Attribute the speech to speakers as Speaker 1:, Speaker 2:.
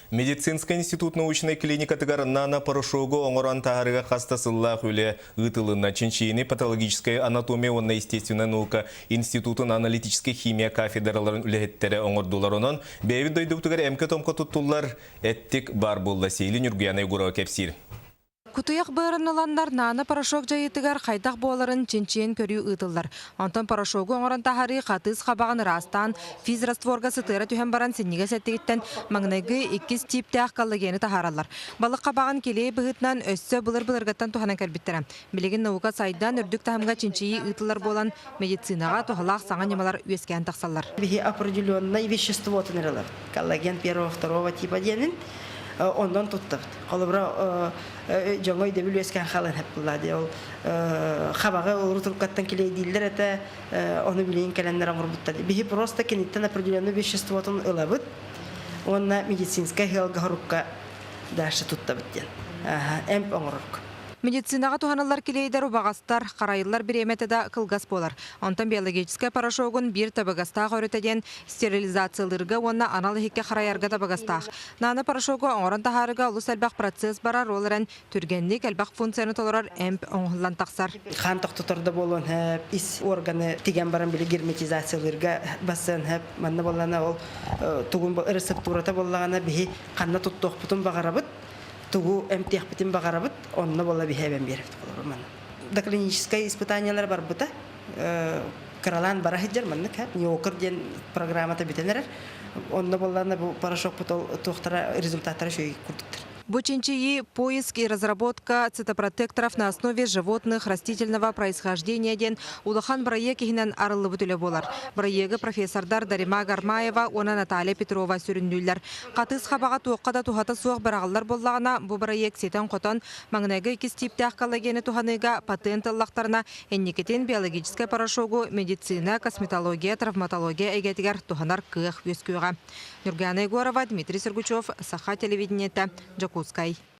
Speaker 1: Медицинскэй институт научнай клиникатыгар нано-порошогу оҥорон таһаарыыга хас да сыллаах үлэ ыытылынна. Чинчийиини патологическай анатомия уонна естественнай наука институтун аналитическай химия кафедраларын үлэһиттэрэ оҥордулар. Онон бэйэбит дойдубутугар эмкэ-томко туттуллар эттик баар буолла. Сиһили Ньургуяна Егорова кэпсиир.
Speaker 2: Кутуйах быарын ыланнар нано-порошок дьайыытыгар хайдах буоларын чинчийэн көрүү ыытыллар. Онтон порошогу оҥорон таһаарыы хатыыс хабаҕын ыраастаан, физрастворга сытыара түһэн баран синньигэс эттигиттэн маҥнайгы иккис тииптээх коллагены таһаараллар. Балык хабаҕын килиэй быһыытынан өссө былыр-былыргыттан туһанан кэлбиттэрэ. Билигин наука сайдан, үрдүк таһымҥа чинчийии ыытыллар буолан, медицинаҕа туһалаах саҥа ньымалар үөскээн тахсаллар.
Speaker 3: Биһи определеннай веществотун эрэ ылабыт. Коллаген первого, второго типа диэнин оннон туттабыт. Холобура, дьоҥҥо өйдөбүл үөскээн хаалан хэп дии. Ол хабаҕы олору туруккаттан килиэйдииллэр этэ, ону билигин кэлэннэр оҥорбуттар. Биһи просто киниттэн определенный веществотун ылабыт уонна медицинскэй ыалга хорукка дальше туттабыт диэн. Эмп оҥорорго.
Speaker 2: Медицинаҕа туһаныллар килиэйдэр убаҕастар, харайыллар бириэмэтэ да кылгас буолар. Онтон биологическай порошогун биир табыгастаах өрүтэ диэн стерилизациялыырга уонна анал иһиккэ харайарга табыгастаах. Нано-порошогу оҥорон таһаарыыга олус элбэх процесс барар, ол эрэн түргэнник элбэх функцияны толорор эмп оҥоһуллан тахсар.
Speaker 3: Хаан тохтотор да буолуон сөп, ис органы тигэн баран били герметизациялыырга бассыан сөп. Манна буоллаҕына ол тугун рецептурата буоллаҕына биһи ханна туттуохпутун баҕарабыт, тугу эмтиэхпитин баҕарабыт, онно буола биһи эбэн биэрэбит холобур манна. Доклиническай испытаниелар барбыта, кыралаан бара сылдьар маннык неокр диэн программата бүтэн эрэр. Онно буоллаҕына бу порошокпут ол туохтара результаттара үчүгэй курдуктар.
Speaker 2: Бу чинчийии «Поиск и разработка цитопротекторов на основе животных растительного происхождения» диэн улахан бырайыак иһинэн арыллыбыт үлэ буолар. Бырайыагы профессордар Дарима Гармаева уонна Наталья Петрова сүрүннүүллэр. Хатыыс хабаҕа туохха да туһата суох быраҕыллар буоллаҕына, бу бырайыак ситэн-хотон, маҥнайгы иккис тииптээх коллагены туһаныыга патент ыллахтарына, инникитин биологическай порошогу медицина, косметология, травматология эйгэтигэр туһанар кыах үөскүөҕэ. Нюргана Егорова, Дмитрий Сергучев, Саха телевидениетэ, Дьокуускай.